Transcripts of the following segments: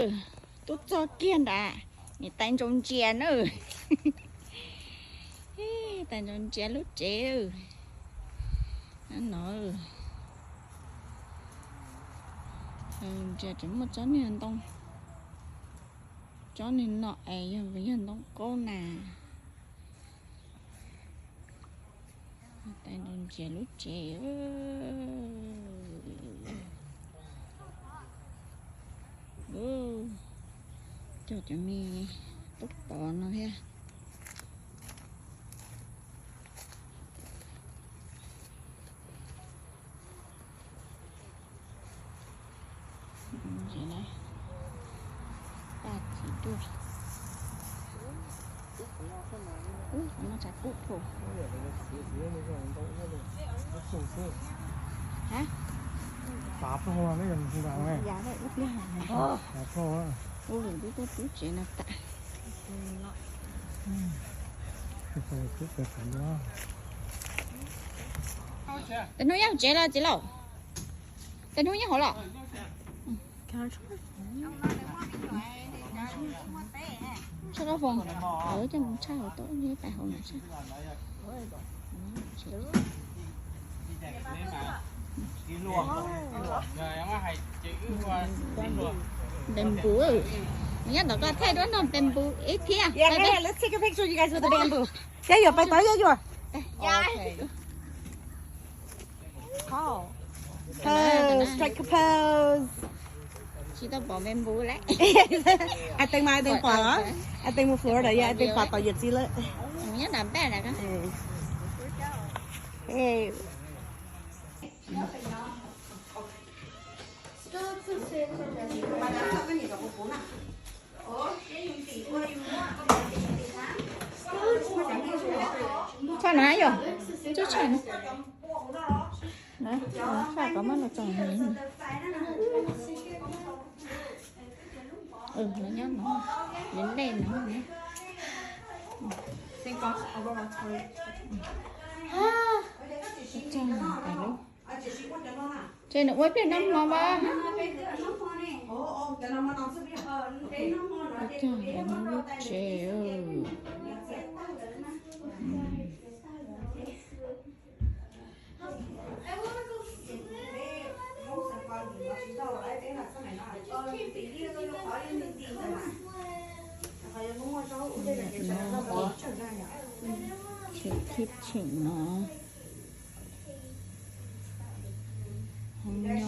Tuaj txog kiag nrad, niam tais ntsaus ntsia na. Tais ntsaus ntsia lub tsev no. Ntsia tseem muaj tsob niag ntoo, tsob niag no es yog, yog ntoo qaub na. Tais ntsaus ntsia lub tsev. Cog cov me tub pov no thiab. Paj txiv duaj. Ub, no tshav kub plhu. Ub, twb tuaj tub tsev no tas. Tes hnub nyob hauv tsev los txiv laus? Tes hnub nyob hauv los? Tshaj koj foos, coj mus tshaj hauv tau, pais hauv no tshaj. Bamboo, nyob ntawm koj thaij duab nrog bamboo ib thiab. Yeah, let's take a picture, you guys, with the bamboo. Yaj yuam, pais tod Yaj yuam. Pose, strike a pose. Tsis tau pom bamboo lawm. Ai Teev mas, Ai Teev pom los? Ai Teev mus Florida, yog Ai Teev pom tom yawm txiv lawm. Nyob nram paj na. Tshaj na yog, tshaj na. Tshaj kom muab los tso. Lawv nyob no, lawv nyob no. Ces nws ua ib pliag noj hmo mas. Lub tsev. Kitchen no. Hoob nyob no.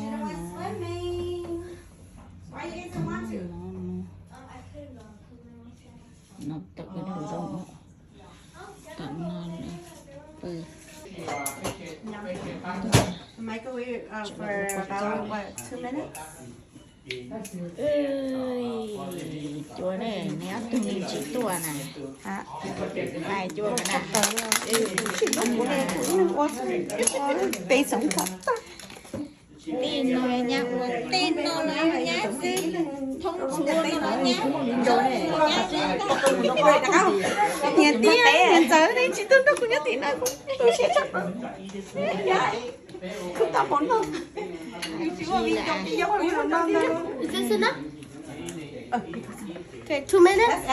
No tawm ib daus zoo. Tawm no pw. Microwave, uh, for about, what, two minutes? Cua ne, neb ob tug tsis tuaj na. Cua na. Tej xeem kom tag. Tej no nyab ua tej no los yog nyab xwb, thoob txhua no los nyab, nyab xwb. Niam tij, niam ntxawm, nej tsis tuaj nrog kuv nyob tim no, kuv tu siab tshaj. Kuv tau hmoov noj. Is this enough? Okay, two minutes?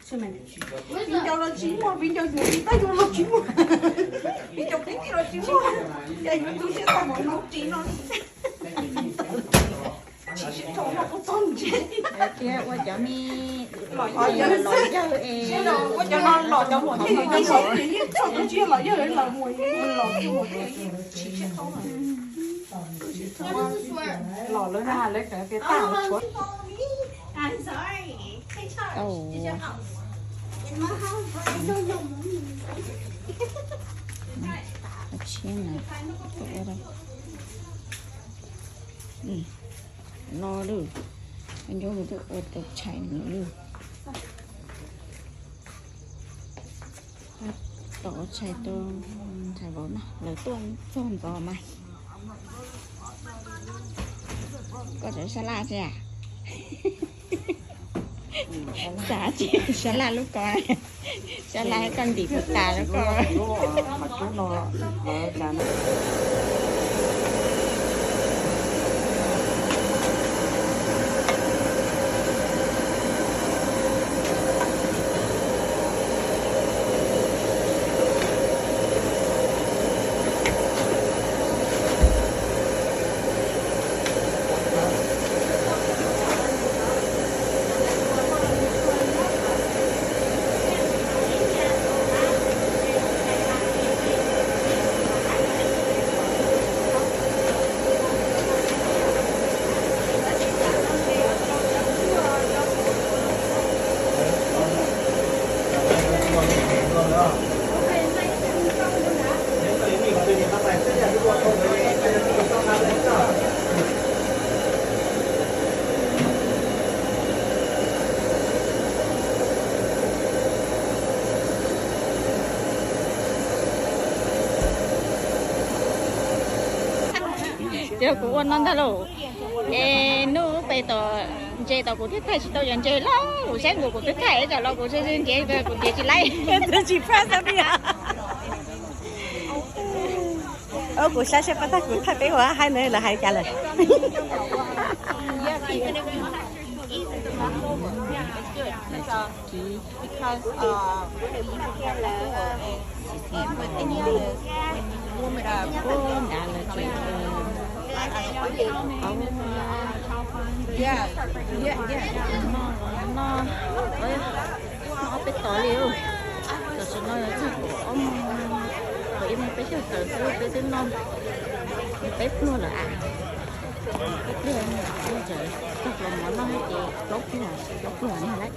Viv ncaus los tsis muaj, viv ncaus yuav tsis tau yuav los tsis muaj, viv ncaus tib tij los tsis muaj, ces yuav tu siab tau hmoov noj tsis no. Tsis sib rau no kuv txog ntshe. Thiab ua cov me los yawg es, ua cov no los cov muam thiab, cov muam thiab yeej txog tus ntshe los yawg los mus los yawg mus thiab tsis sib rau. Los lawv na, lawv tias tag tshuav. Tshiab na, no lawm, nco mus tuaj ua tus tshais no lawm. Tom tshais tu, tshais vauv no lawv tuaj txog ntxov mas. Koj tseem sab laj tsis a? Xav tsis sab laj lub ko, sab laj koj ntim puas tas lub ko. Yog kuv ua no ntag lauj. Es hnub pem tod ntses tod kuv twb thaij tsis tau cov ntses los, kuv saib nkaus kuv twb thaij cov los kuv tseem ntses kuv ntiav tsis laib. Twb tsis press li. Kuv saib saib pab tag kuv thaij peb ua hais no lawv hais cas lawm. Kiv. Ub, nrad lawv tseem, noj, noj ob peb tog li. Tam sim no yog txog kaum ob moos, kaum ib moos peb caug tawm xwb peb twb noj peb pluag lawm a. Peb pluag, txog los mov noj ces plaub pluag, plaub pluag noj lawm.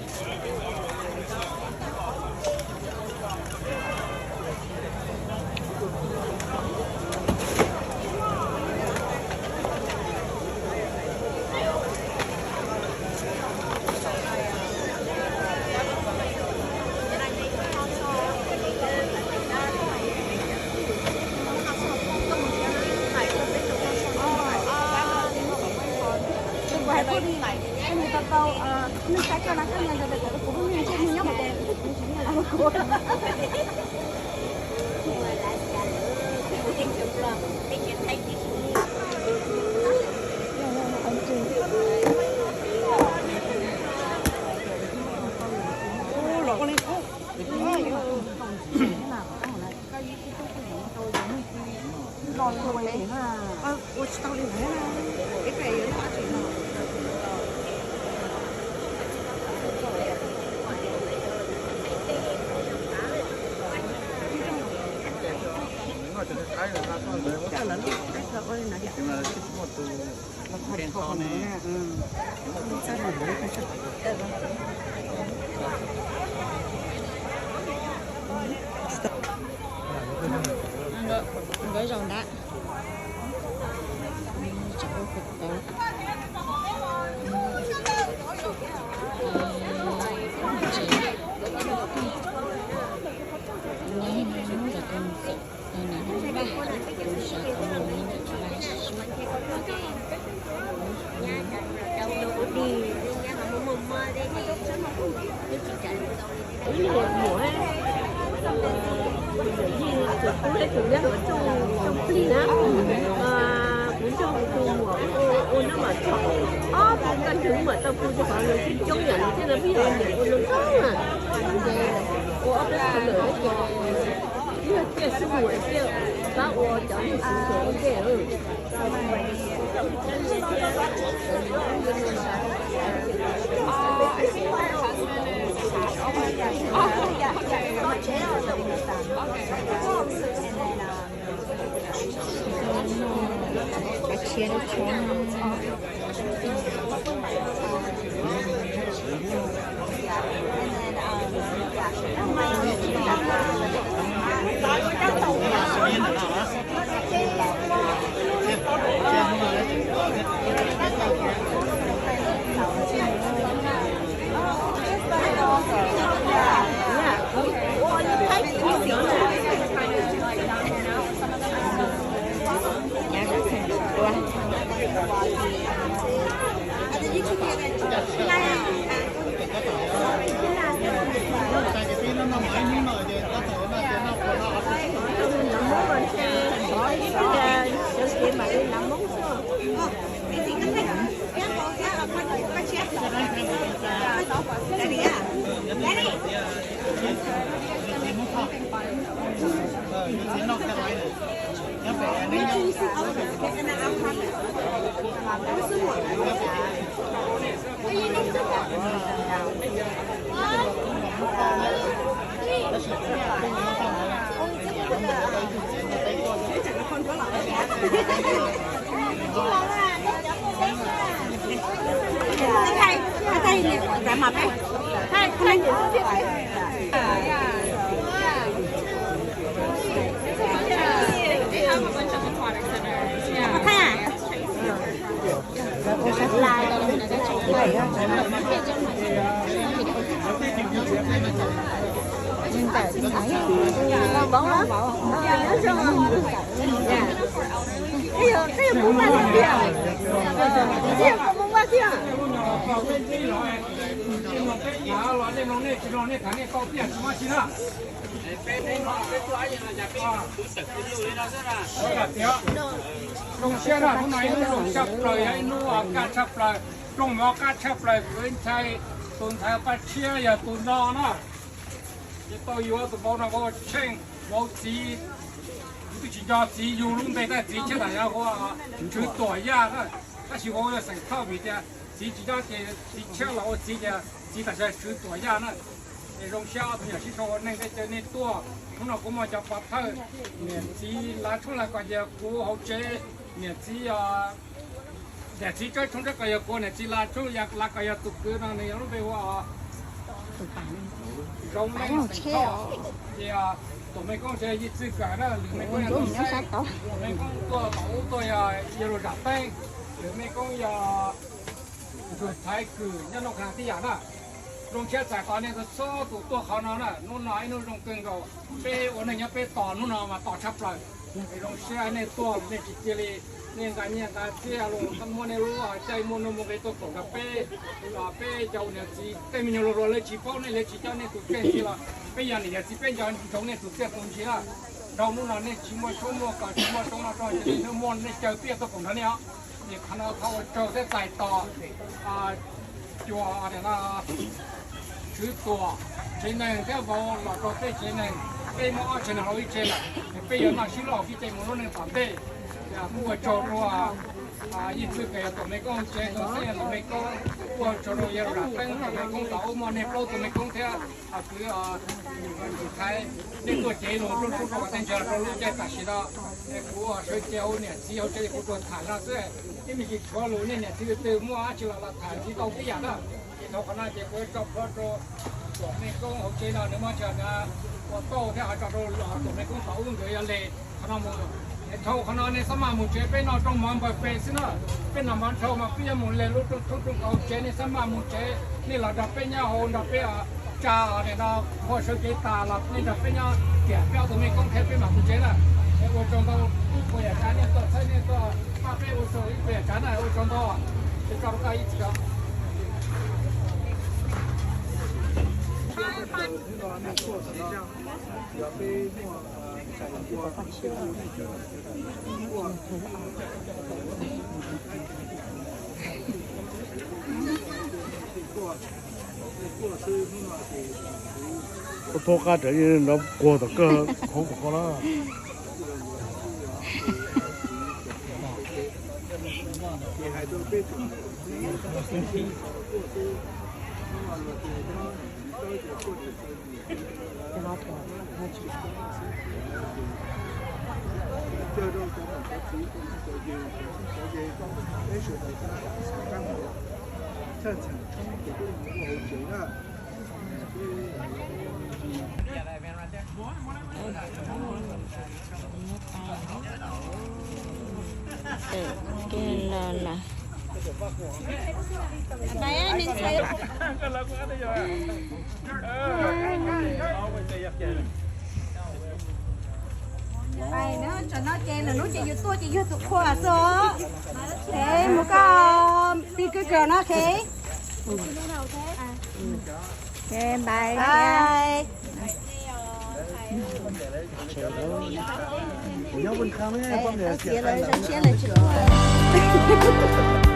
Nkawd zaum nrad. Ib niag muam, tus tub thiab tus nyab los coj plig na, kuv nrog tus muam ua noj mam txog ob peb koj ntxwg mam tau pw rau qhov nws coob coob yam li thiab no peb yog niam ua zoo zoo na, ces ua ob peb qho lawm ces yog tiaj xwb mus tiaj, pab ua cov niag xwm xwm ua ntej. Zoo siab na, hnub no ib hnub zoo tshaj plaws, yog ib hnub kaj tshaj plaws, rooj mov qab tshaj plaws, kwv ntxhais, tus ntxhais Paj Tshiab yog tus no na. Ces tau yuav tus vauv no ua Tsheej, vauv txiv, kuv twb tsis nco txiv yug lub npe tab txiv tshiab tas yog ua Tswv Tuam Yaj na, tab sis vauv yog xeem Thoj vim tias txiv tsis nco ces txiv tshiab los ua txiv ces txiv tas yog Tswv Tuam Yaj na. Es zoo siab ob tug yawm sib sau ua neej thiab caw nej tuaj. Hnub no kuv muaj cov pov thawj, niam txiv Lav Tshoob Lawv kom yog kuv hauv tsev, niam txiv, niam txiv Tsawb Tshoob Tsawb kom yog kuv, niam txiv Lav Tshoob Lav kom yog tus kwv no nws yog lub npe ua Zoov Leej Xeem Thoj. Ces Tuam Mej Koob ces Yij Txwj Kawm na, Lwm Mej Koob yog Tuam Xeeb, Tuam Mej Koob tuaj tom ub tuaj yog Yaj Lug Zam Teeb, Lwm Mej Koob yog Ntsuag Thaiv Kws nyob Noj Khas tib yam na. Zoo siab txais tos nej txhua tus tuaj qhov no na, hnub no ib hnub zoo kawg nkaus. Peb ua neej nyob peb tos hnub no mas tos tshaj plaws. Zoo siab nej tuaj, nej tsis cia li, nej nqa nyiaj nqa txiaj los muab nej lub caij muaj nuj muaj nqi tuaj koom nrog peb, peb cov ua niam txiv. Tej me nyuam hluas hluas lawv tsis paub nej, lawv tsis coj nej tus kheej ntxiv los peb yog niam yog txiv peb nco ntsoov nej tus kheej tus ntsis na. Dhau hnub no nej tsis muaj suab muaj kos tsis muaj roob no rau ces nej muaj nej caw peb tuaj koom nrog nej os. Ces qhov no thov ua tsaug thiab txais tos cua Tswv Tuam tsev neeg thiab vauv los rau peb tsev neeg, peb muab ob tsev neeg hlau ib tsev lawm, peb yuav noj sib loj sib ce mus lub neej tom ntej. Kuj ua tsaug rau Yij Txwj Kawm yog Tuam Mej Koob tsev, Tuam Xeeb yog Tuam Mej Koob, kuj ua tsaug rau Yaj Lug Zam Teeb Tuam Mej Koob tom ub muaj nej plaub Tuam Mej Koob thiab kwv Ntsuag Thaiv, nej tuaj cev lus rau sub rau kom tej ntsis los rau lub caij tam sim no. Kuv sawv cev hauv niam txiv hauv tsev kuv tsuas tham no xwb, ib me ntsis tshuav lus nej niam txiv leej twg muaj dab tsi los los tham ntxiv tau tib yam na. Ces dhau qhov no ces kuv tso plhuav rau Tuam Mej Koob hauv tsev no nws muaj chaw na, ua tauj thiab ho tso rau Tuam Mej Koob tom ub nkawd yuav le qhov no mus. Es dhau qhov no nej xab maj mus tsev, peb noj rooj mov npawg pes xwb na. Peb noj mov dhau mas peb yuav mus le lub rooj tshoob rooj kos hauv tsev, nej xab maj mus tsev, nej los nrog peb nyob hauv nrog peb tsa nim no, ua sawv kev tas los nej nrog peb nyob tiam peb ob tug Mej Koob thiab peb mam mus tsev na. Es ua tsaug ntau, ib puas yam tsav nej tuaj txhawb nej tuaj pab peb ua tsaug ib puas yam tsav na, ua tsaug ntau. Es tso rau koj ib txhia. Ua thoob qab raws li nrov quag tom kawg hauv kom koj na. Tawm kiag los lawm. Tsam no ces lwm hnub ces yus tuaj ces yog tus qhua xwb. Ces mus koj pig kawg kawg no ces. Bye. Ib txhia lawv zoo siab lawv tsis tuaj.